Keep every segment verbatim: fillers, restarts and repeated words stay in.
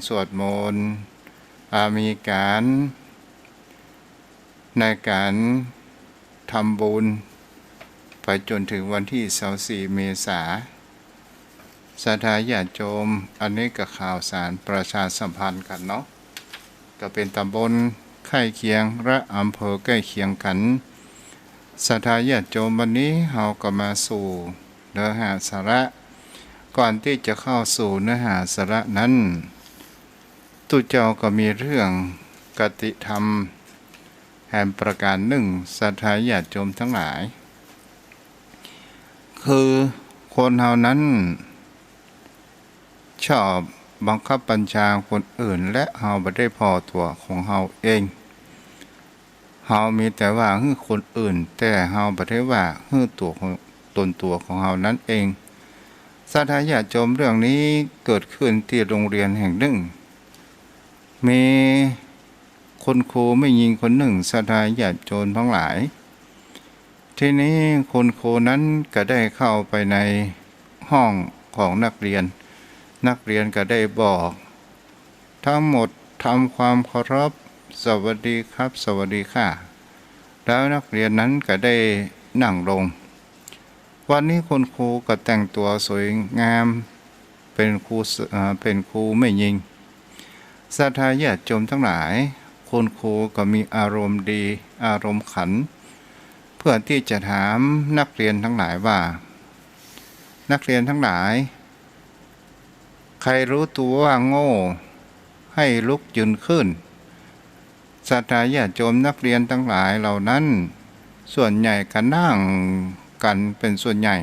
สวดมนต์ อ่า มีก๋าน ในก๋านทำบุญ ไปจ๋นเถิงวันตี้ซาวสี่ เมษา ศรัทธาญาติโยม อันนี้ก็ข่าวสารประชาสัมพันธ์กั๋นเนาะ ก็เป๋นต๋ำบลใก้เคียงและอำเภอใก้เคียงกั๋น ศรัทธาญาติโยม วันนี้เฮาก็มาสู่เนื้อหาสาระ ก่อนตี้จะเข้าสู่เนื้อหาสาระนั้น ตุ๊เจ้าก็มีเรื่องคติธรรมแหมประก๋านนึ่ง ศรัทธาญาติโยมตังหลาย คือคนเฮานั้น ชอบบังคับบัญชาคนอื่น และเฮาบ่ได้ผ่อตั๋วของเฮาเอง เฮามีแต่ว่าหื้อคนอื่น แต่เฮาบ่ได้ว่าหื้อตั๋วของ ต๋นตั๋วของเฮานั้นเอง ศรัทธาญาติโยม เรื่องนี้เกิดขึ้นตี้โฮงเฮียนแห่งนึ่ง มีคุณครูแม่ญิงคนนึ่ง ศรัทธาญาติโยมตังหลาย ทีนี้คุณครูนั้นก็ได้เข้าไปในห้องของนักเฮียน นักเฮียนก็ได้บอก ทั้งหมดทำความเคารพ สวัสดีครับ สวัสดีค่ะ แล้วนักเฮียนนั้นก็ได้นั่งลง วันนี้คุณครูก็แต่งตั๋วสวยงาม เป๋นครู เอ่อ เป๋นครูแม่ญิง ศรัทธาญาติโยมตังหลาย คุณครูก็มีอารมณ์ดี อารมณ์ขัน เพื่อตี้จะถามนักเฮียนตังหลายว่า นักเฮียนตังหลาย ใครรู้ตั๋วว่าโง่ หื้อลุกยืนขึ้น ศรัทธาญาติโยม นักเฮียนตังหลายเหล่านั้น ส่วนใหญ่ก็นั่งกั๋นเป๋นส่วนใหญ่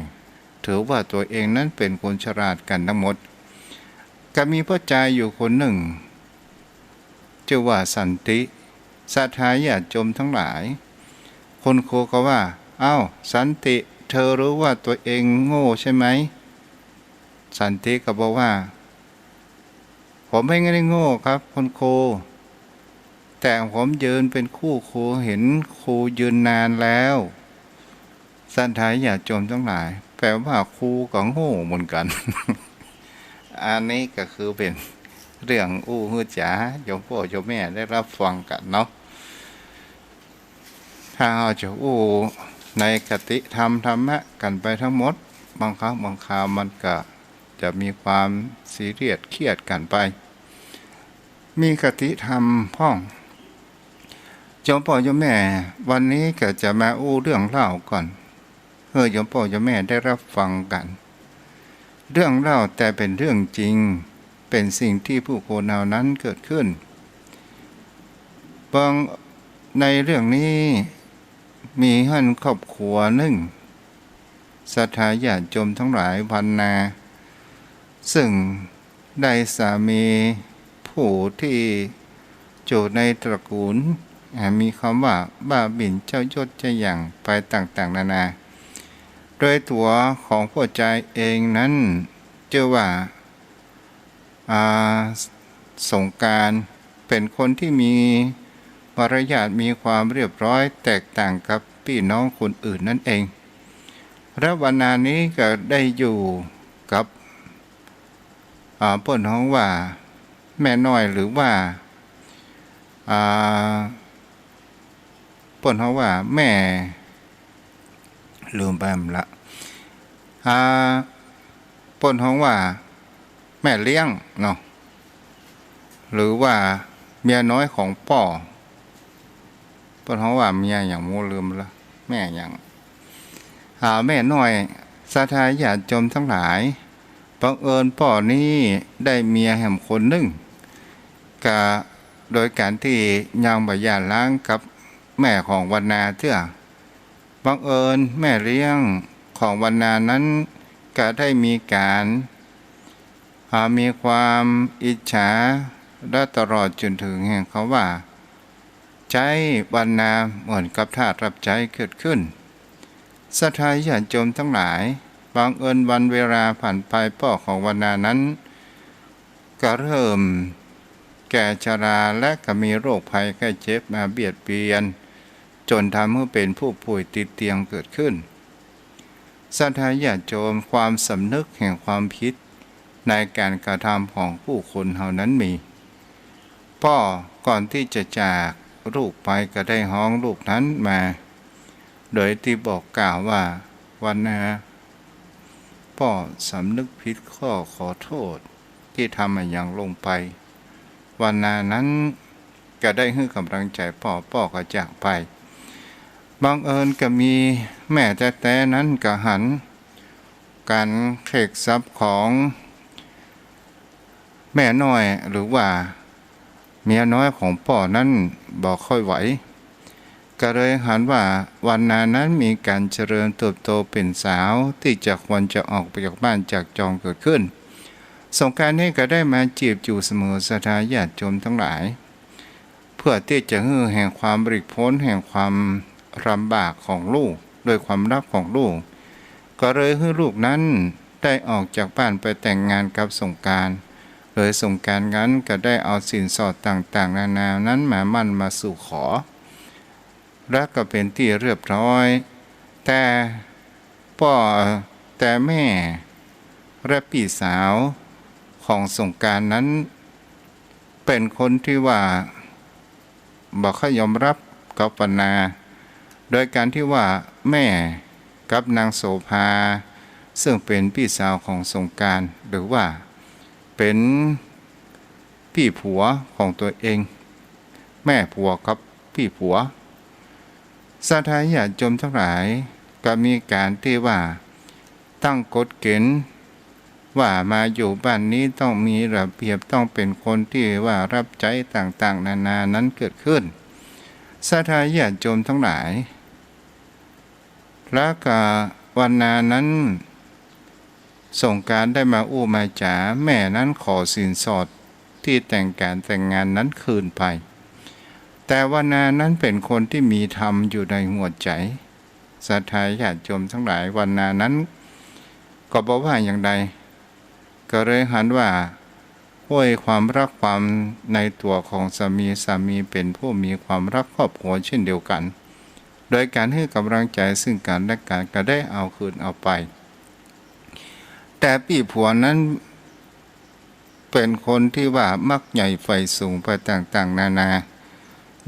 ถือว่าตั๋วเองนั้นเป๋นคนฉลาดกั๋นตังหมด ก็มีป้อจายอยู่คนนึ่ง จื้อว่าสันติ ศรัทธาญาติโยมตังหลาย คุณครูก็ว่า เอ้า สันติ เธอรู้ว่าตั๋วเองโง่ใช่ไหม สันติก็บอกว่า ผมไม่ได้โง่ครับคุณครู แต่ผมยืนเป๋นคู่ครู เห็นครูยืนนานแล้ว ศรัทธาญาติโยมตังหลาย แป๋ว่าครูก็โง่เหมือนกั๋น อันนี้ก็คือเป๋นเรื่องอู้หื้อจ๋า โยมป้อโยมแม่ได้ฮับฟังกั๋นเนาะ ถ้าเฮาจะอู้ในคติธรรมธรรมะกั๋นไปตังหมด บางครั้งบางคราวมันก็จะมีความซีเรียสเครียดกั๋นไป มีคติธรรมพ่อง โยมป้อโยมแม่ วันนี้ก็จะมาอู้เรื่องเล่าก่อน หื้อโยมป้อโยมแม่ได้ฮับฟังกั๋น เรื่องเล่าแต่เป๋นเรื่องจริง เป๋นสิ่งตี้ผู้คนเฮานั้นเกิดขึ้น บาง ในเรื่องนี้มีหั้นครอบครัวนึ่ง ศรัทธาญาติโยมตังหลาย วรรณา ซึ่งได้สามีผู้ตี้อยู่ในตระกูล อ่า มีคำว่าบ้าบิ่นเจ้ายศเจ้าอย่างไปต่างๆ นานา โดยตั๋วของป้อจายเองนั้นจื้อว่า อ่า สงกรานต์ เป๋นคนตี้มีมารยาท มีความเรียบร้อย แตกต่างกับปี้น้องคนอื่นนั่นเอง และวรรณานี้ก็ได้อยู่กับ อ่า เปิ้นฮ้องว่าแม่น้อย หรือว่า อ่า เปิ้นฮ้องว่าแม่ ลืมไปหมดละ อ่า เปิ้นฮ้องว่าแม่เลี้ยงเนาะ หรือว่าเมียน้อยของป้อ เปิ้นฮ้องว่าเมียหยัง โมลืมละ แม่หยัง อ่า แม่น้อย ศรัทธาญาติโยมตังหลาย บังเอิญป้อนี้ได้เมียแหมคนนึ่ง กะโดยก๋านตี้ยังบ่หย่าร้างกับแม่ของวรรณาเตื้อ บังเอิญแม่เลี้ยงของวรรณานั้นกะได้มีก๋าน อ่า มีความอิจฉา และตลอดจ๋นเถิงแห่งคำว่า ใจ๊วรรณาเหมือนกับทาสรับใจ๊เกิดขึ้น ศรัทธาญาติโยมตังหลาย บังเอิญวันเวลาผ่านไป ป้อของวรรณานั้นก็เริ่มแก่ชรา และก็มีโรคภัยไข้เจ็บมาเบียดเบียน จ๋นทำหื้อเป๋นผู้ป่วยติดเตียงเกิดขึ้น ศรัทธาญาติโยม ความสำนึกแห่งความผิดในก๋านกระทำของผู้คนเฮานั้นมี ป้อก่อนตี้จะจากลูกไปก็ได้ฮ้องลูกนั้นมา โดยตี้บอกกล่าวว่า วรรณา ป้อสำนึกผิดก็ขอโต้ษตี้ทำอะหยังลงไป วรรณานั้นก็ได้หื้อก๋ำลังใจ๋ป้อ ป้อก็จากไป บังเอิญก็มีแม่แต๊ๆ นั้นก็หันก๋านเขกทรัพย์ของแม่น้อย หรือว่าเมียน้อยของป้อนั้นบ่ค่อยไหว ก็เลยหันว่าวรรณานั้นมีก๋านเจริญเติบโตเป๋นสาวตี้จะควรจะออกไปจากบ้านจากจองเกิดขึ้น สงกรานต์นี้ก็ได้มาจีบอยู่เสมอ ศรัทธาญาติโยมตังหลาย เพื่อตี้จะหื้อแห่งความหลีกป๊นแห่งความลำบากของลูก โดยความฮักของลูก ก็เลยหื้อลูกนั้นได้ออกจากบ้านไปแต่งงานกับสงกรานต์ โดยสงกรานต์นั้นก็ได้เอาสินสอดต่างๆ นานานั้นมาหมั้นมาสู่ขอ และก็เป๋นตี้เรียบร้อย แต่ป้อ แต่แม่และปี้สาวของสงกรานต์นั้น เป๋นคนตี้ว่าบ่ค่อยยอมฮับกับวรรณา โดยก๋านตี้ว่าแม่กับนางโสภา ซึ่งเป๋นปี้สาวของสงกรานต์ หรือว่าเป๋นปี้ผัวของตั๋วเอง แม่ผัวกับปี้ผัว ศรัทธาญาติโยมตังหลาย ก็มีก๋านตี้ว่าตั้งกฎเก๋ณฑ์ว่ามาอยู่บ้านนี้ต้องมีระเบียบ ต้องเป๋นคนตี้ว่าฮับใจ๊ต่างๆ นานานั้นเกิดขึ้น ศรัทธาญาติโยมตังหลาย และก็วรรณานั้น สงกรานต์ได้มาอู้มาจ๋า แม่นั้นขอสินสอดตี้แต่งก๋านแต่งงานนั้นคืนไป แต่วรรณานั้นเป๋นคนตี้มีธรรมอยู่ในหัวใจ๋ ศรัทธาญาติโยมตังหลาย วรรณานั้นก็บ่ว่าอย่างใด ก็เลยหันว่า โอ้ย ความฮักความในตั๋วของสามี สามีเป๋นผู้มีความฮักครอบครัวเช่นเดียวกั๋น โดยก๋านหื้อก๋ำลังใจ๋ซึ่งกั๋นและกั๋น ก็ได้เอาคืนเอาไป แต่ปี้ผัวนั้นเป๋นคนตี้ว่ามักใหญ่ใฝ่สูงไปต่างๆ นานา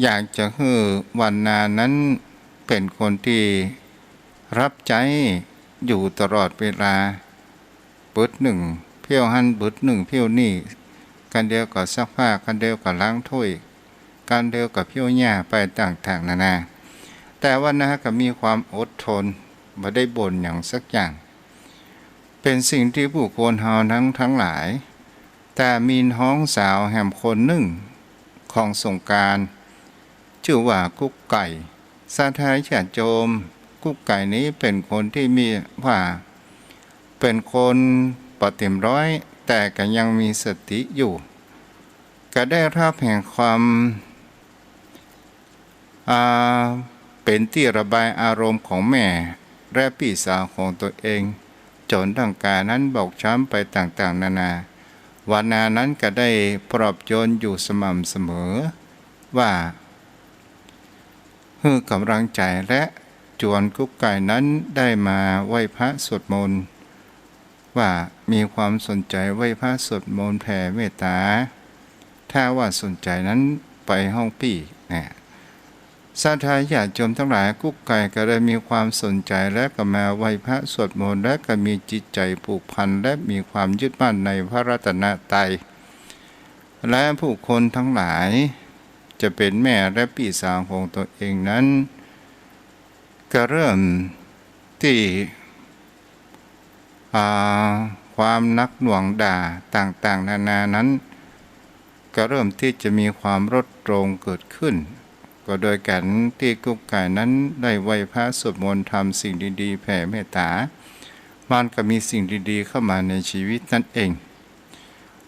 อยากจะหื้อวรรณานั้นเป๋นคนตี้ฮับใจ๊อยู่ตลอดเวลา บึดนึ่งเผี้ยวหั้น บึดนึ่งเผี้ยวนี่ กั๋นเดียวก็ซักผ้า กั๋นเดียวก็ล้างถ้วย กั๋นเดียวก็เผี้ยวหญ้าไปต่างๆ นานา แต่วรรณาก็มีความอดทน บ่ได้บ่นหยังสักอย่าง เป๋นสิ่งตี้ผู้คนเฮานั้นตังหลาย แต่มีน้องสาวแหมคนนึ่งของสงกรานต์ จื้อว่ากุ๊กไก่ ศรัทธาญาติโยม กุ๊กไก่นี้เป๋นคนตี้มีว่า เป๋นคนบ่เต๋มร้อย แต่ก็ยังมีสติอยู่ ก็ได้ฮับแห่งความ อ่า เป๋นตี้ระบายอารมณ์ของแม่และปี้สาวของตั๋วเอง จ๋นร่างก๋ายนั้นบอบช้ำไปต่างๆ นานา วรรณานั้นก็ได้ปลอบโยนอยู่สม่ำเสมอว่า หื้อก๋ำลังใจ๋และจวนกุ๊กไก่นั้นได้มาไหว้พระสวดมนต์ ว่ามีความสนใจ๋ไหว้พระสวดมนต์แผ่เมตต๋า ถ้าว่าสนใจ๋นั้นไปห้องปี้นะ ศรัทธาญาติโยมตังหลาย กุ๊กไก่ก็เลยมีความสนใจ๋และก็มาไหว้พระสวดมนต์ และก็มีจิตใจ๋ผูกพันและมีความยึดมั่นในพระรัตนตรัย และผู้คนตังหลาย จะเป๋นแม่และปี้สาวของตั๋วเองนั้น ก็เริ่มตี้ อ่า ความหนักหน่วงด่าต่างๆ นานานั้น ก็เริ่มตี้จะมีความลดลงเกิดขึ้น ก็โดยก๋านตี้กุ๊กไก่นั้นได้ไหว้พระสวดมนต์ทำสิ่งดีๆ แผ่เมตต๋า มันก็มีสิ่งดีๆ เข้ามาในชีวิตนั่นเอง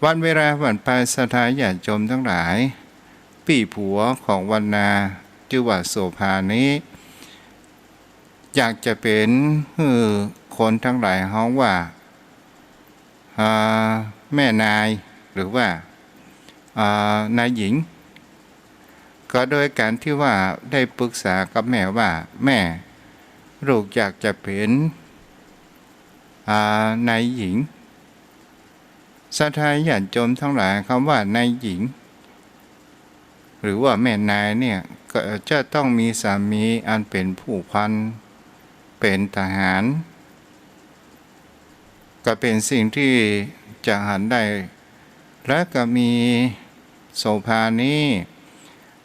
วันเวลาผ่านไป ศรัทธาญาติโยมตังหลาย ปี้ผัวของวรรณา จื้อว่าโสภานี้ อยากจะเป๋นหื้อคนตังหลายฮ้องว่า อ่า แม่นาย หรือว่า อ่า นายหญิง ก็โดยก๋านตี้ว่าได้ปรึกษากับแม่ว่า แม่ ลูกอยากจะเป๋น อ่า นายหญิง ศรัทธาญาติโยมตังหลาย กำว่านายหญิง หรือว่าแม่นายเนี่ย ก็จะต้องมีสามีอันเป๋นผู้พัน เป๋นทหาร ก็เป๋นสิ่งตี้จะหันได้ และก็มีโสภานี้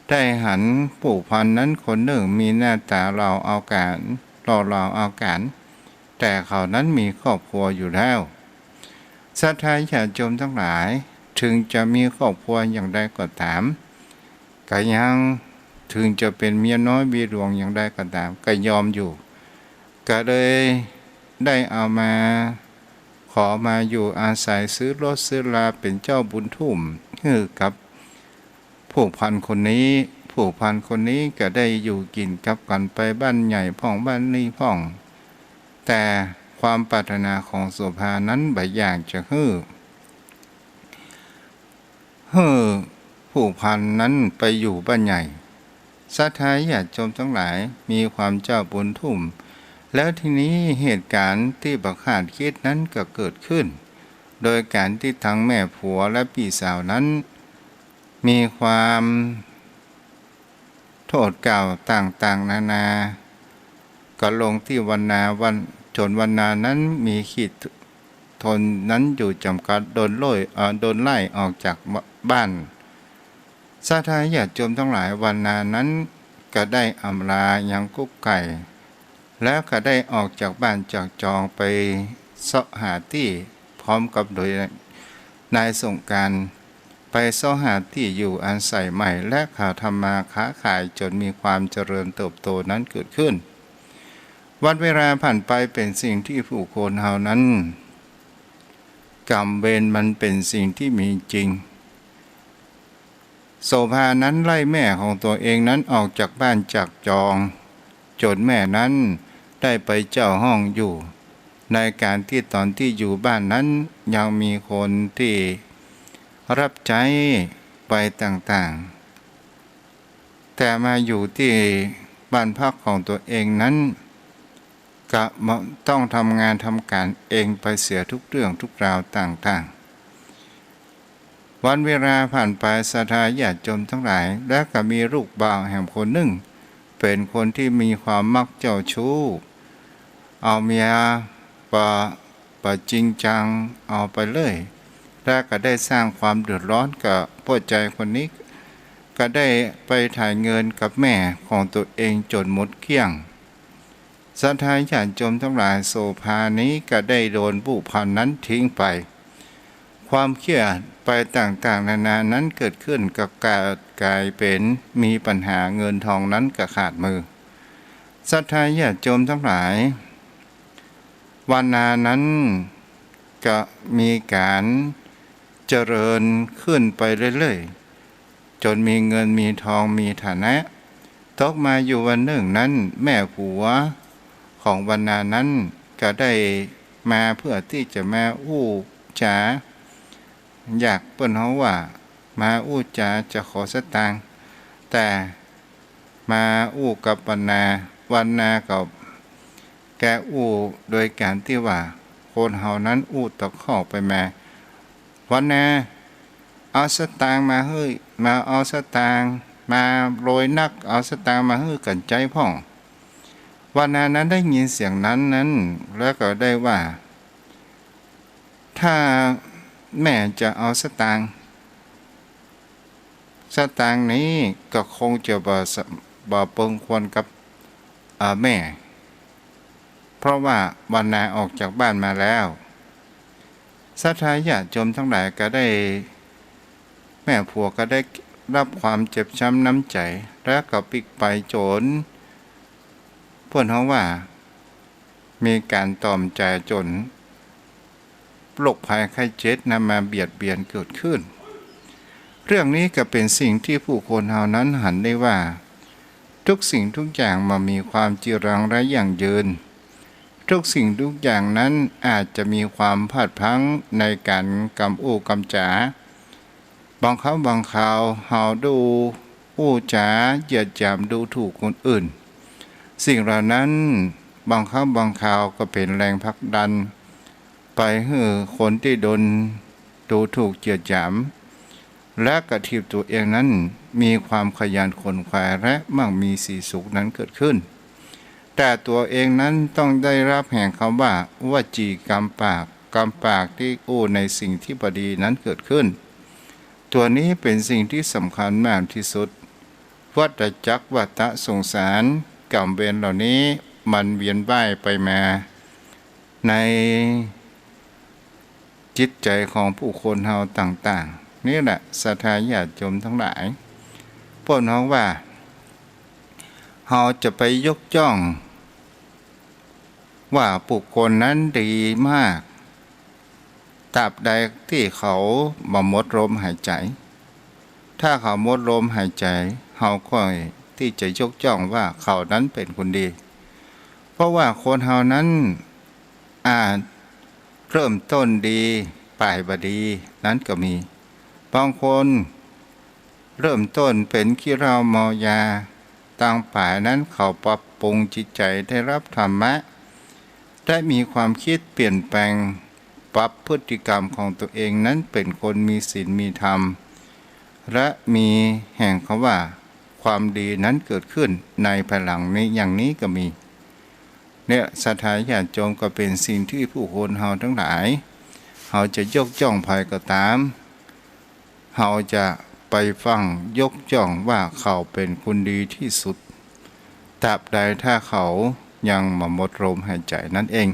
ได้หันผู้พันนั้นคนนึ่งมีหน้าต๋าหล่อเอาก๋าน หล่อเหลาเอาก๋าน แต่เขานั้นมีครอบครัวอยู่แล้ว ศรัทธาญาติโยมตังหลาย เถิงจะมีครอบครัวอย่างใดก็ต๋าม ก็ยัง เถิงจะเป๋นเมียน้อยเมียหลวงอย่างใดก็ต๋าม ก็ยอมอยู่ ก็เลยได้เอามา ขอมาอยู่อาศัย ซื้อรถซื้อรา เป๋นเจ้าบุญทุ่มหื้อกับผู้พันคนนี้ ผู้พันคนนี้ก็ได้อยู่กิ๋นกับกั๋นไปบ้านใหญ่พ่องบ้านนี้พ่อง แต่ความปรารถนาของโสภานั้นบ่อยากจะหื้อ หื้อผู้พันนั้นไปอยู่บ้านใหญ่ ศรัทธาญาติโยมตังหลาย มีความเจ้าบุญทุ่ม แล้วทีนี้เหตุก๋ารณ์ตี้บ่คาดกึ๊ดนั้นก็เกิดขึ้น โดยก๋ารณ์ตี้ตังแม่ผัวและปี้สาวนั้น มีความโทษกล่าวต่างๆ นานา ก็ลงตี้วรรณา วัน จ๋นวรรณานั้นมีขีดทนนั้นอยู่จ๋ำกัด โดนโล่ย เอ่อ โดนไล่ออกจากบ้าน ศรัทธาญาติโยมตังหลาย วรรณานั้นก็ได้อำลายังกุ๊กไก่ แล้วก็ได้ออกจากบ้านจากจองไปเซาะหาตี้ พร้อมกับโดยนายสงกรานต์ ไปเซาะหาตี้อยู่อาศัยใหม่ และเขาทำมาค้าขายจ๋นมีความเจริญเติบโตนั้นเกิดขึ้น วันเวลาผ่านไปเป๋นสิ่งตี้ผู้คนเฮานั้น กรรมเวรมันเป๋นสิ่งตี้มีจริง โสภานั้นไล่แม่ของตั๋วเองนั้นออกจากบ้านจากจอง จ๋นแม่นั้นได้ไปเจ้าห้องอยู่ ในก๋ารณ์ตี้ต๋อนตี้อยู่บ้านนั้นยังมีคนตี้ฮับใจ๊ไปต่างๆ แต่มาอยู่ตี้บ้านพักของตั๋วเองนั้น ก็ต้องทำงานทำก๋านเองไปเสียทุกเรื่องทุกราวต่างๆ วันเวลาผ่านไป ศรัทธาญาติโยมตังหลาย และก็มีลูกบ่าวแหมคนนึ่ง เป๋นคนตี้มีความมักเจ้าชู้ เอาเมียบ่ บ่จริงจัง เอาไปเลย และก็ได้สร้างความเดือดร้อนกับป้อจายคนนี้ ก็ได้ไปถ่ายเงินกับแม่ของตั๋วเองจ๋นหมดเกลี้ยง ศรัทธาญาติโยมตังหลาย โสภานี้ก็ได้โดนผู้พันนั้นทิ้งไป ความเครียดไปต่างๆ นานานั้นเกิดขึ้น ก็กลาย กลายเป๋นมีปัญหา เงินทองนั้นก็ขาดมือ ศรัทธาญาติโยมตังหลาย วรรณานั้นก็มีก๋ารเจริญขึ้นไปเรื่อยๆ จ๋นมีเงินมีทองมีฐานะ ตกมาอยู่วันนึ่งนั้น แม่ผัวของวรรณานั้นก็ได้มาเพื่อตี้จะมาอู้จ๋า อยากเปิ้นเฮาว่ามาอู้จ๋าจะขอสตางค์ แต่มาอู้กับวรรณา วรรณาก็แกอู้โดยก๋ารตี้ว่า คนเฮานั้นอู้ตะคอกไปมา วรรณา เอาสตางค์มาหื้อ มาเอาสตางค์ มาโรยนัก เอาสตางค์มาหื้อกั๋นใจ๊พ่อง วรรณานั้นได้ยินเสียงนั้นนั้น แล้วก็ได้ว่า ถ้าแม่จะเอาสตางค์ สตางค์นี้ก็คงจะบ่ส- บ่เปิงควรกับ เอ่อ แม่ เพราะว่าวรรณาออกจากบ้านมาแล้ว ศรัทธาญาติโยมตังหลายก็ได้ แม่ผัวก็ได้ฮับความเจ็บจ๊ำน้ำใจ๋ แล้วก็ปิ๊กไปจ๋น เปิ้นฮ้องว่า มีก๋านตอมใจ๋จ๋น โรคภัยไข้เจ็บนั้นมาเบียดเบียนเกิดขึ้น เรื่องนี้ก็เป๋นสิ่งตี้ผู้คนเฮานั้นหันได้ว่า ทุกสิ่งทุกอย่างบ่มีความจีรังและยั่งยืน ทุกสิ่งทุกอย่างนั้นอาจจะมีความพลาดพลั้งในก๋านกำอู้กำจ๋า บางครั้งบางคราวเฮาดูอู้จ๋าเหยียดหยามดูถูกคนอื่น สิ่งเหล่านั้นบางครั้งบางคราวก็เป๋นแรงผลักดัน ไปหื้อคนตี้โดนดูถูกเหยียดหยาม และกระทำตั๋วเองนั้นมีความขยันขวนขวายและมั่งมีสีสุขนั้นเกิดขึ้น แต่ตั๋วเองนั้นต้องได้ฮับแห่งกำว่าวจีกำปาก กำปากตี้อู้ในสิ่งตี้บ่ดีนั้นเกิดขึ้น ตั๋วนี้เป๋นสิ่งตี้สำคัญมากตี้สุด วัฏจักรวัฏสงสาร กรรมเวรเหล่านี้มันเวียนว่ายไปมา ในจิตใจ๋ของผู้คนเฮาต่างๆ นี่แหละศรัทธาญาติโยมตังหลาย เปิ้นฮ้องว่า เฮาจะไปยกย่องว่าบุคคลนั้นดีมาก ตราบใดตี้เขาบ่หมดลมหายใจ๋ ถ้าเขาหมดลมหายใจ๋ เฮาก็ตี้จะยกย่องว่าเขานั้นเป๋นคนดี เพราะว่าคนเฮานั้นอาจเริ่มต้นดี ป๋ายบ่ดี นั้นก็มี บางคนเริ่มต้นเป๋นขี้เหล้าเมายา ตางป๋ายนั้นเขาปรับปรุงจิตใจ๋ ได้ฮับธรรมะ ได้มีความกึ๊ดเปลี่ยนแปลง ปรับพฤติกรรมของตั๋วเองนั้นเป๋นคนมีศีลมีธรรม และมีแห่งกำว่าความดีนั้นเกิดขึ้นในภายหลังนี้ อย่างนี้ก็มี เนี่ยศรัทธาญาติโยม ก็เป๋นสิ่งตี้ผู้คนเฮาตังหลาย เฮาจะยกย่องใผก็ต๋าม เฮาจะไปฟั่งยกย่องว่าเขาเป๋นคนดีตี้สุด ตราบใดถ้าเขายังบ่หมดลมหายใจ๋นั้นเอง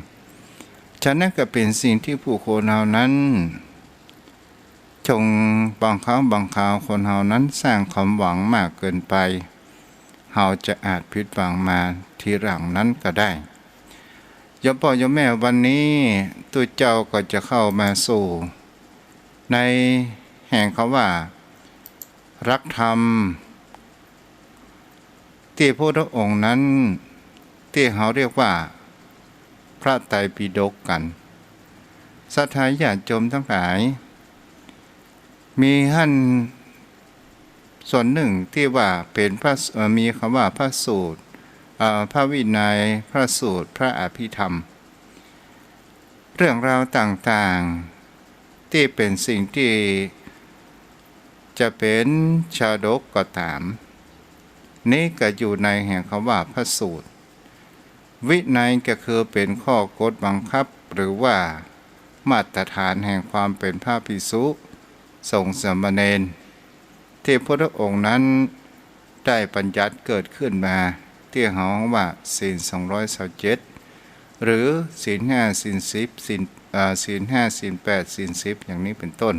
ฉะนั้นก็เป๋นสิ่งตี้ผู้คนเฮานั้น จง บางครั้งบางคราวคนเฮานั้นสร้างความหวังมากเกินไป เฮาจะอาจผิดหวังมาทีหลังนั้นก็ได้ โยมป้อโยมแม่ วันนี้ตุ๊เจ้าก็จะเข้ามาสู่ ในแห่งกำว่าหลักธรรม ตี้พระพุทธองค์นั้น ตี้เฮาเรียกว่าพระไตรปิฎกกั๋น ศรัทธาญาติโยมตังหลาย มีหั้นส่วนนึ่งตี้ว่าเป๋นพระ เอ่อ มีกำว่าพระสูตร เอ่อ พระวินัย พระสูตร พระอภิธรรม เรื่องราวต่างๆ ตี้เป๋นสิ่งตี้จะเป๋นชาดกก็ต๋าม นี้ก็อยู่ในแห่งกำว่าพระสูตร วินัยก็คือเป๋นข้อกฎบังคับ หรือว่ามาตรฐานแห่งความเป๋นพระภิกษุสงฆ์สามเณร ตี้พระพุทธองค์นั้นได้บัญญัติเกิดขึ้นมา ตี้เฮาฮ้องว่าศีลสองร้อยซาวเจ็ด หรือศีลห้า ศีลสิบ ศีล เอ่อ ศีลห้า ศีลแปด ศีลสิบ อย่างนี้เป๋นต้น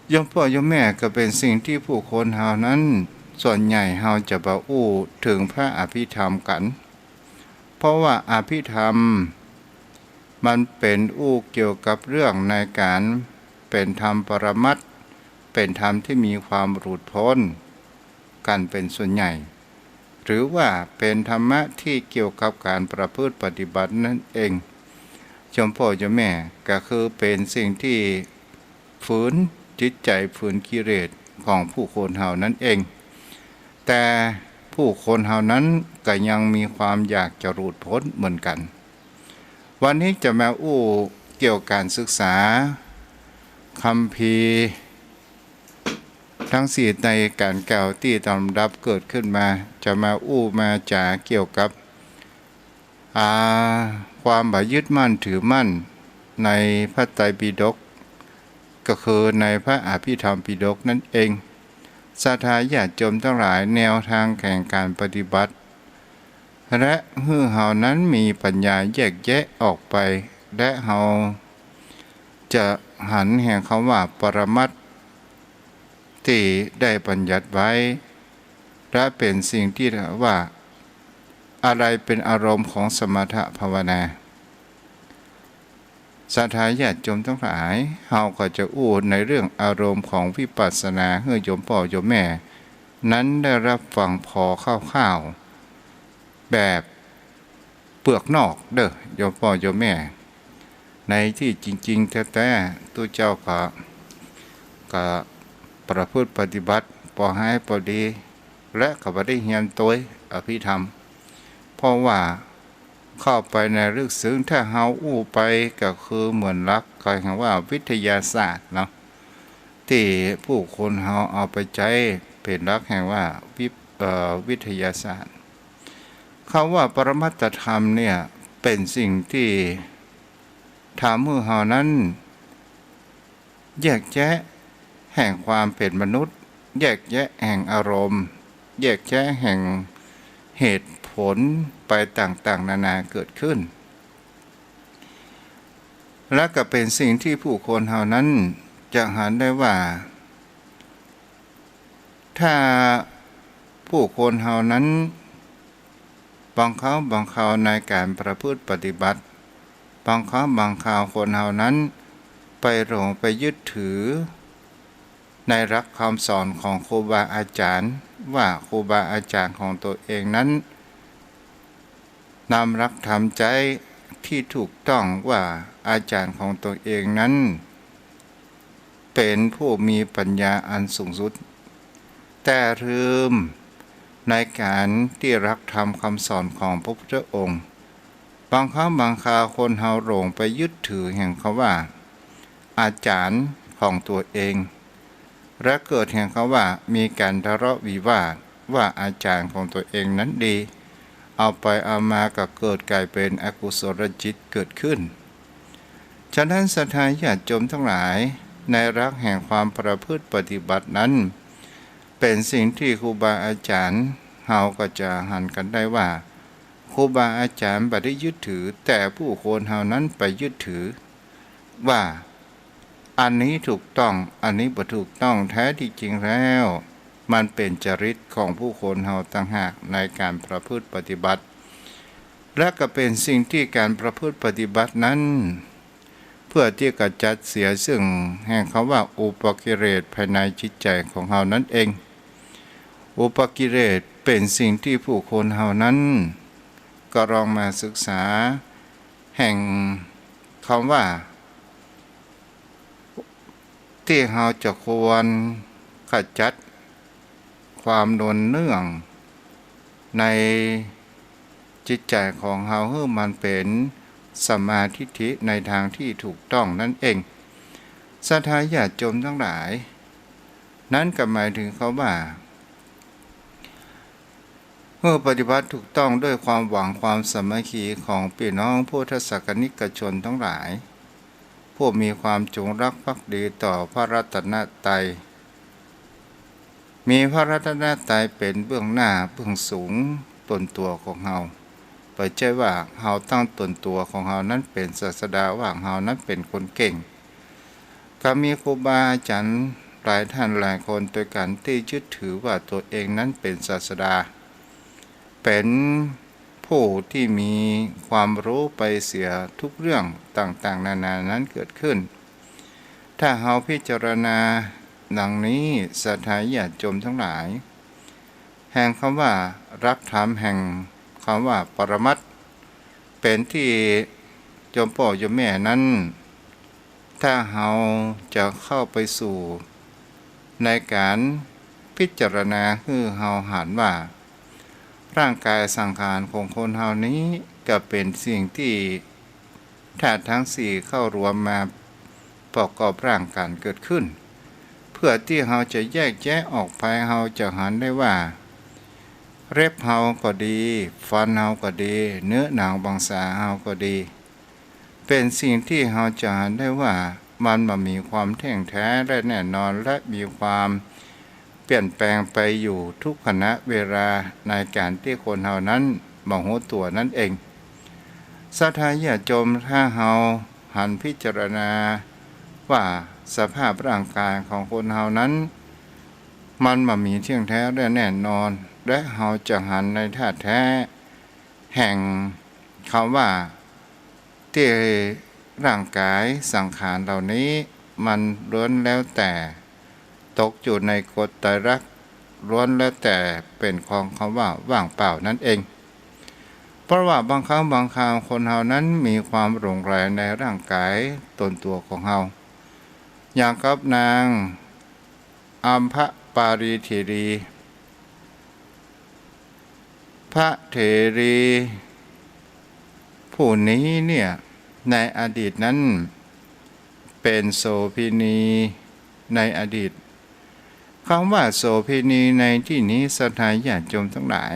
โยมป้อโยมแม่ ก็เป๋นสิ่งตี้ผู้คนเฮานั้น ส่วนใหญ่เฮาจะบ่อู้เถิงพระอภิธรรมกั๋น เพราะว่าอภิธรรมมันเป๋นอู้เกี่ยวกับเรื่องในก๋านเป๋นธรรมปรมัตถ์ เป๋นธรรมตี้มีความหลุดพ้นกั๋นเป๋นส่วนใหญ่ หรือว่าเป๋นธรรมะตี้เกี่ยวกับก๋านประพฤติปฏิบัตินั้นเอง โยมป้อโยมแม่ ก็คือเป๋นสิ่งตี้ ฝืนจิตใจ๋ ฝืนกิเลสของผู้คนเฮานั้นเอง แต่ผู้คนเฮานั้นก็ยังมีความอยากจะหลุดพ้นเหมือนกั๋น วันนี้จะมาอู้เกี่ยวกับก๋านศึกษาคัมภีร์ตังสี่ในก๋านกล่าวตี้ต๋ามลำดับเกิดขึ้นมา จะมาอู้มาจ๋าเกี่ยวกับ อ่า ความบ่ยึดมั่นถือมั่นในพระไตรปิฎก ก็คือในพระอภิธรรมปิฎกนั้นเอง ศรัทธาญาติโยมตังหลาย แนวทางแห่งก๋านปฏิบัติ และหื้อเฮานั้นมีปัญญาแยกแยะออกไป และเฮาจะหันแห่งกำว่าปรมัตถ์ ตี้ได้บัญญัติไว้ และเป๋นสิ่งตี้ว่า อะไรเป๋นอารมณ์ของสมถภาวนา ศรัทธาญาติโยมตังหลาย เฮาก็จะอู้ในเรื่องอารมณ์ของวิปัสสนา หื้อโยมป้อโยมแม่นั้นได้ฮับฟังผ่อคร่าวๆ แบบ เปลือกนอกเด้อ โยมป้อโยมแม่ ในตี้จริงๆ แต๊ๆ ตุ๊เจ้าก็ ก็ประพฤติปฏิบัติ ปอหายปอดี และก็บ่ได้เฮียนตวยอภิธรรม เพราะว่าเข้าไปในลึกซึ้ง ถ้าเฮาอู้ไปก็คือเหมือนหลัก ก็เรียกว่าวิทยาศาสตร์เนาะ แ ตี้ผู้คนเฮาเอาไปใจ๊เป๋นหลักแห่งว่าวิ- เอ่อ วิทยาศาสตร์ คำว่าปรมัตถธรรมเนี่ยเป๋นสิ่งตี้ทำหื้อเฮานั้นแยกแยะแห่งความเป๋นมนุษย์ แยกแยะแห่งอารมณ์ แยกแยะแห่งเหตุผลไปต่างๆ นานาเกิดขึ้น และก็เป๋นสิ่งตี้ผู้คนเฮานั้นจะหันได้ว่า ถ้าผู้คนเฮานั้น บางคราวบางคราวในก๋านประพฤติปฏิบัติ บางคราวบางคราวคนเฮานั้นไปหลงไปยึดถือ ในหลักคำสอนของครูบาอาจ๋ารย์ ว่าครูบาอาจ๋ารย์ของตนเองนั้น นำหลักธรรมใจ๊ตี้ถูกต้องว่าอาจ๋ารย์ของตนเองนั้น เป๋นผู้มีปัญญาอันสูงสุด แต่ลืมในก๋านตี้หลักธรรมคำสอนของพระพุทธองค์ บางคราวบางคราวคนเฮาหลงไปยึดถือแห่งคำว่าอาจ๋ารย์ของตนเอง และเกิดแห่งคำว่ามีก๋านทะเลาะวิวาทว่าอาจ๋ารย์ของตนเองนั้นดี เอาไปเอามาก็เกิดก๋ายเป๋นอกุศลจิตเกิดขึ้น ฉะนั้นศรัทธาญาติโยมทั้งหลาย ในหลักแห่งความประพฤติปฏิบัตินั้น เป๋นสิ่งตี้ครูบาอาจ๋ารย์เฮาก็จะหันกั๋นได้ว่า ครูบาอาจ๋ารย์บ่ได้ยึดถือ แต่ผู้คนเฮานั้นไปยึดถือ ว่าอันนี้ถูกต้อง อันนี้บ่ถูกต้อง แท้ตี้จริงแล้ว มันเป๋นจริตของผู้คนเฮาต่างหากในก๋านประพฤติปฏิบัติ และก็เป๋นสิ่งตี้ก๋านประพฤติปฏิบัตินั้น เพื่อตี้ขจัดเสียซึ่งแห่งคำว่าอุปกิเลสภายในจิตใจ๋ของเฮานั้นเอง อุปกิเลสเป๋นสิ่งตี้ผู้คนเฮานั้น ก็ลองมาศึกษาแห่งคำว่า ตี้เฮาจะควรขจัดความนวลเนื่องในจิตใจ๋ของเฮาหื้อมันเป๋นสัมมาทิฏฐิในตางตี้ถูกต้องนั้นเอง ศรัทธาญาติโยมทั้งหลาย นั้นก็หมายถึงคำว่า เมื่อปฏิบัติถูกต้องด้วยความหวังความสามัคคีของปี้น้องพุทธศาสนิกชนทั้งหลาย ผู้มีความจงรักภักดีต่อพระรัตนตรัย มีพระรัตนตรัยเป๋นเบื้องหน้าเบื้องสูงตนตั๋วของเฮา บ่ใจ้ว่าเฮาตั้งตนตั๋วของเฮานั้นเป๋นศาสดา ว่าเฮานั้นเป๋นคนเก่ง ก็มีครูบาอาจ๋ารย์หลายต้านหลายคนตวยกั๋นตี้ยึดถือว่าตนเองนั้นเป๋นศาสดา เป๋นผู้ตี้มีความฮู้ไปเสียทุกเรื่องต่างๆ นานานั้นเกิดขึ้น ถ้าเฮาพิจารณาดังนี้ ศรัทธาญาติโยมทั้งหลาย แห่งคำว่าหลักธรรมแห่งคำว่าปรมัตถ์ เป๋นตี้โยมป้อโยมแม่นั้น ถ้าเฮาจะเข้าไปสู่ในก๋านพิจารณาหื้อเฮาหันว่า ร่างก๋ายสังขารของคนเฮานี้ก็เป๋นสิ่งตี้ธาตุตังสี่เข้ารวมมาประกอบร่างก๋านเกิดขึ้น เพื่อตี้เฮาจะแยกแยะออกไป เฮาจะหันได้ว่า เล็บเฮาก็ดี ฟันเฮาก็ดี เนื้อหนังมังสาเฮาก็ดี เป๋นสิ่งตี้เฮาจะหันได้ว่ามันบ่มีความเที่ยงแท้และแน่นอน และมีความเปลี่ยนแปลงไปอยู่ทุกขณะเวลาในก๋านตี้คนเฮานั้นบ่ฮู้ตั๋วนั้นเอง ศรัทธาญาติโยม ถ้าเฮาหันพิจารณาว่าสภาพร่างก๋ายของคนเฮานั้น มันบ่มีเที่ยงแท้และแน่นอน และเฮาจะหันในธาตุแท้ แห่งคำว่าตี้ร่างก๋ายสังขารเหล่านี้ มันล้วนแล้วแต่ตกอยู่ในกฎไตรลักษณ์ ล้วนแล้วแต่เป๋นของคำว่าว่างเปล่านั้นเอง เพราะว่าบางครั้งบางคราวคนเฮานั้นมีความหลงใหลในร่างก๋ายตนตั๋วของเฮา อย่างกับนางอัมพปาลีเถรี พระเถรีผู้นี้เนี่ย ในอดีตนั้นเป๋นโสเภณี ในอดีต กำว่าโสเภณีในตี้นี้ ศรัทธาญาติโยมตังหลาย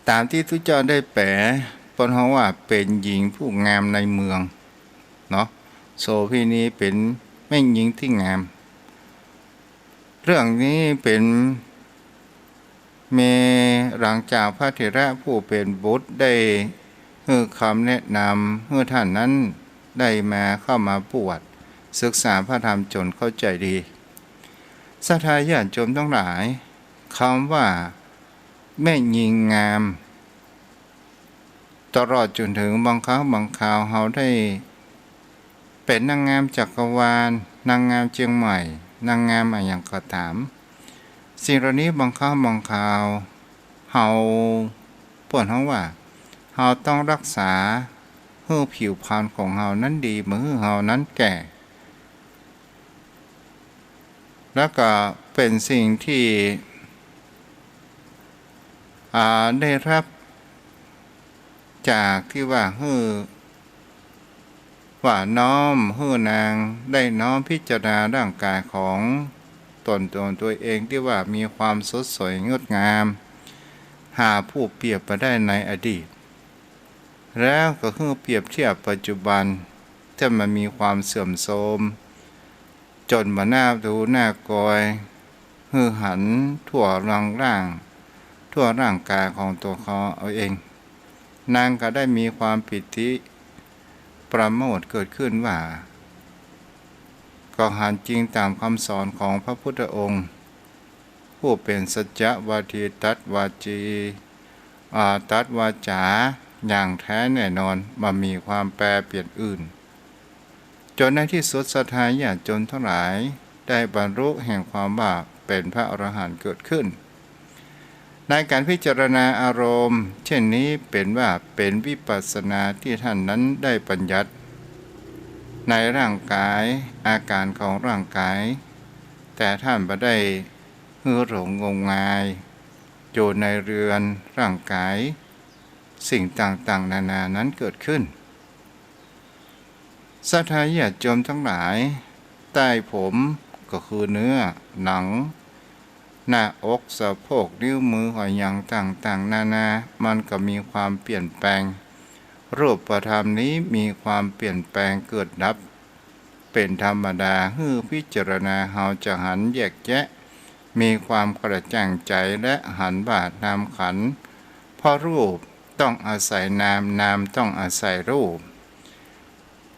ต๋ามตี้ตุ๊เจ้าได้แปล เปิ้นฮ้องว่าเป๋นหญิงผู้งามในเมือง เนาะ โสเภณีเป๋นแม่ญิงตี้งาม เรื่องนี้เป๋น แม่ หลังจากพระเถระผู้เป๋นบุตรได้หื้อคำแนะนำหื้อต้านนั้นได้มาเข้ามาบวชศึกษาพระธรรมจ๋นเข้าใจ๋ดี ศรัทธาญาติโยมตังหลาย กำว่าแม่ญิงงาม ตลอดจ๋นเถิงบางครั้งบางคราวเฮาได้เป๋นนางงามจักรวาล นางงามเจียงใหม่ นางงามอะหยังก็ต๋าม สิ่งเหล่านี้บางครั้งบางคราวเฮา เปิ้นฮ้องว่า เฮาต้องฮักษาหื้อผิวพรรณของเฮานั้นดี บ่หื้อเฮานั้นแก่ แล้วก็เป๋นสิ่งตี้ อ่า ได้ฮับจากตี้ว่าหื้อ ว่าน้อมหื้อนางได้น้อมพิจารณาร่างก๋ายของต๋น ต๋นตัวเองตี้ว่ามีความสดสวยงดงาม หาผู้เปรียบบ่ได้ในอดีต แล้วก็หื้อเปรียบเทียบปัจจุบัน ตี้มันมีความเสื่อมโทรม จ๋นบ่หน้าดูหน้ากอย หื้อหันทั่วร่างร่าง ทั่วร่างก๋ายของตั๋วเขาเอาเอง นางก็ได้มีความปีติประโมทย์เกิดขึ้นว่า ก็หันจริงต๋ามกำสอนของพระพุทธองค์ ผู้เป๋นสัจจะวาที ตรัสวาจี อ่า ตรัสวาจ๋าอย่างแท้แน่นอน บ่มีความแปรเปลี่ยนอื่น จ๋นในตี้สุดศรัทธาญาติโยมตังหลายได้บรรลุแห่งความว่าเป๋นพระอรหันต์เกิดขึ้น ในก๋านพิจารณาอารมณ์เช่นนี้เป๋นว่าเป๋นวิปัสสนาตี้ต้านนั้นได้บัญญัติ ในร่างก๋าย อาก๋านของร่างก๋าย แต่ต้านบ่ได้หื้อหลงงมงายอยู่ในเรือนร่างก๋าย สิ่งต่างๆ นานานั้นเกิดขึ้น ศรัทธาญาติโยมตังหลาย ใต้ผมก็คือเนื้อ หนัง หน้าอก สะโพก นิ้วมือ อะหยังต่างๆ นานา มันก็มีความเปลี่ยนแปลง รูปธรรมนี้มีความเปลี่ยนแปลงเกิดดับ เป๋นธรรมดา หื้อพิจารณา เฮาจะหันแยกแยะ มีความกระจ่างใจ๋ และหันว่านามขันธ์ เพราะรูปต้องอาศัยนาม นามต้องอาศัยรูป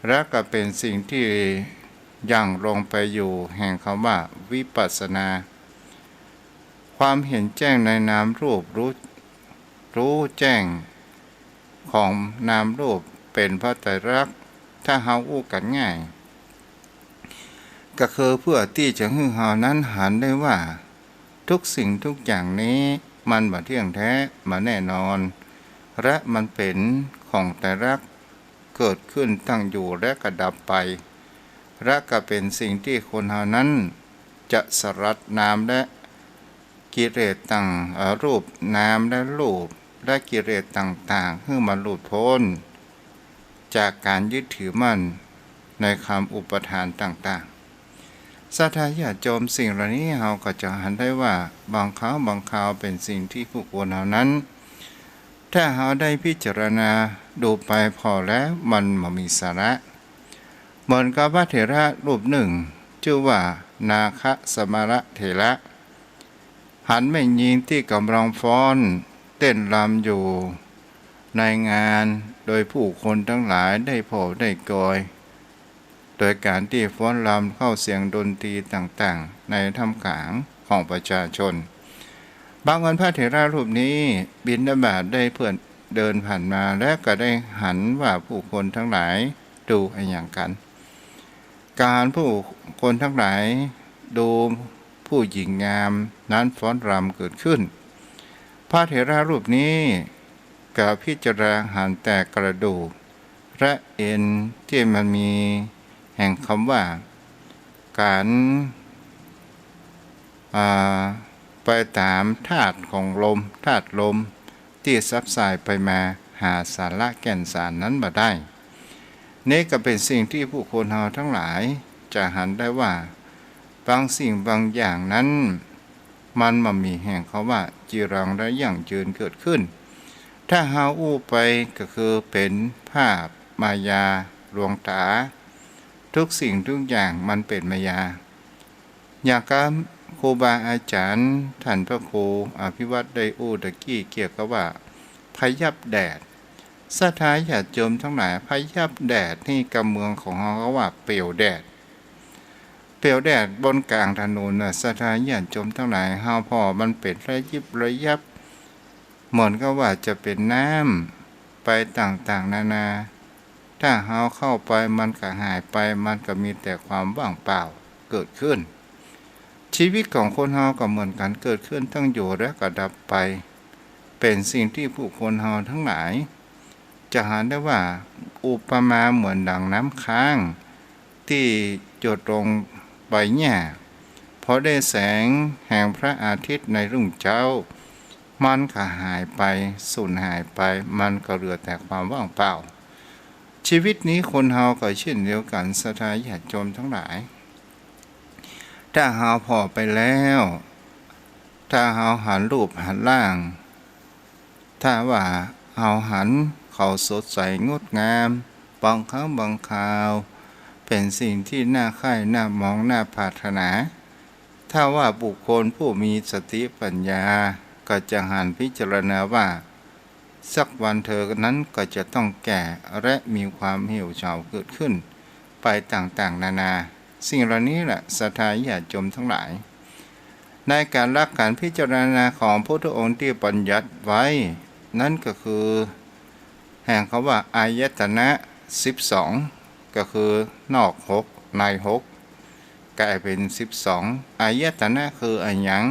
และก็เป๋นสิ่งตี้ย่างลงไปอยู่แห่งกำว่าวิปัสสนา ความเห็นแจ้งในนามรูป ฮู้ ฮู้แจ้งของนามรูปเป๋นพระไตรลักษณ์ ถ้าเฮาอู้กั๋นง่าย ก็คือเปื้อตี้จะหื้อเฮานั้นหันได้ว่า ทุกสิ่งทุกอย่างนี้มันบ่เที่ยงแท้ บ่แน่นอน และมันเป๋นของไตรลักษณ์ เกิดขึ้นตั้งอยู่และก็ดับไป และก็เป๋นสิ่งตี้คนเฮานั้นจะสลัดนามและกิเลสต่าง เอ่อ รูป นามและรูป และกิเลสต่างๆ หื้อมันหลุดป๊นจากก๋านยึดถือมั่นในกำอุปาทานต่างๆ ศรัทธาญาติโยม สิ่งเหล่านี้เฮาก็จะหันได้ว่าบางคราว บางคราวเป๋นสิ่งตี้ผู้คนเฮานั้น ถ้าเฮาได้พิจารณาดูไปผ่อแล้วมันบ่มีสาระ เหมือนกับพระเถระรูปนึ่ง จื้อว่านาคสมณเถระ หันแม่ญิงตี้ก่ำลังฟ้อนเต้นรำอยู่ในงาน โดยผู้คนตังหลายได้ผ่อได้กอย โดยก๋านตี้ฟ้อนรำเข้าเสียงดนตรีต่างๆ ในท่ามกลางของประชาชน บังเอิญพระเถระรูปนี้บิณฑบาตได้เปิ้นเดินผ่านมา และก็ได้หันว่าผู้คนตังหลายดูอะหยังกั๋น ก็หันผู้คนตังหลายดูผู้หญิงงามนั้นฟ้อนรำเกิดขึ้น พระเถระรูปนี้ก็พิจารณาหันแต่กระดูก และเอ็นตี้มันมีแห่งกำว่าก๋าน อ่า ไปต๋ามธาตุของลม ธาตุลมตี้ซับส่ายไปมาหาสาระแก่นสารนั้นบ่ได้ นี้ก็เป๋นสิ่งตี้ผู้คนเฮาตังหลาย จะหันได้ว่า บางสิ่งบางอย่างนั้น มันบ่มีแห่งคำว่าจีรังและยั่งยืนเกิดขึ้น ถ้าเฮาอู้ไปก็คือเป๋นภาพมายาลวงต๋า ทุกสิ่งทุกอย่างมันเป๋นมายา อย่างกับครูบาอาจ๋ารย์ต้านพระครูอภิวัฒน์ได้อู้ตะกี้เกี่ยวกับว่า พยับแดด ศรัทธาญาติโยมตังหลาย พยับแดดนี่กำเมืองของเฮาก็ว่าเปลวแดด เปลวแดดบนก๋างถนนน่ะ ศรัทธาญาติโยมตังหลาย เฮาผ่อมันเป๋นระยิบระยับ เหมือนกับว่าจะเป๋นน้ำไปต่างๆ นานา ถ้าเฮาเข้าไปมันก็หายไป มันก็มีแต่ความว่างเปล่าเกิดขึ้น ชีวิตของคนเฮาก็เหมือนกั๋น เกิดขึ้นตั้งอยู่แล้วก็ดับไป เป๋นสิ่งตี้ผู้คนเฮาตังหลาย จะหันได้ว่า อุปมาเหมือนดังน้ำค้างตี้หยดลงใบหญ้า พอได้แสงแห่งพระอาทิตย์ในรุ่งเจ๊า มันก็หายไป สูญหายไป มันก็เหลือแต่ความว่างเปล่า ชีวิตนี้คนเฮาก็เช่นเดียวกั๋น ศรัทธาญาติโยมตังหลาย ถ้าเฮาผ่อไปแล้ว ถ้าเฮาหันรูปหันร่าง ถ้าว่าเฮาหันเขาสดใสงดงาม บางครั้งบางคราว เป๋นสิ่งตี้น่าใคร่ น่ามอง น่าปรารถนา ถ้าว่าบุคคลผู้มีสติปัญญา ก็จะหันพิจารณาว่า สักวันเธอนั้นก็จะต้องแก่ และมีความเหี่ยวเฉาเกิดขึ้น ไปต่างๆ นานา สิ่งเหล่านี้แหละ ศรัทธาญาติโยมตังหลาย ในก๋านหลักก๋านพิจารณาของพุทธองค์ตี้บัญญัติไว้ นั้นก็คือ แห่งคำว่าอายตนะสิบสอง ก็คือนอกหก ในหก ก๋ายเป๋นสิบสอง อายตนะคืออะหยัง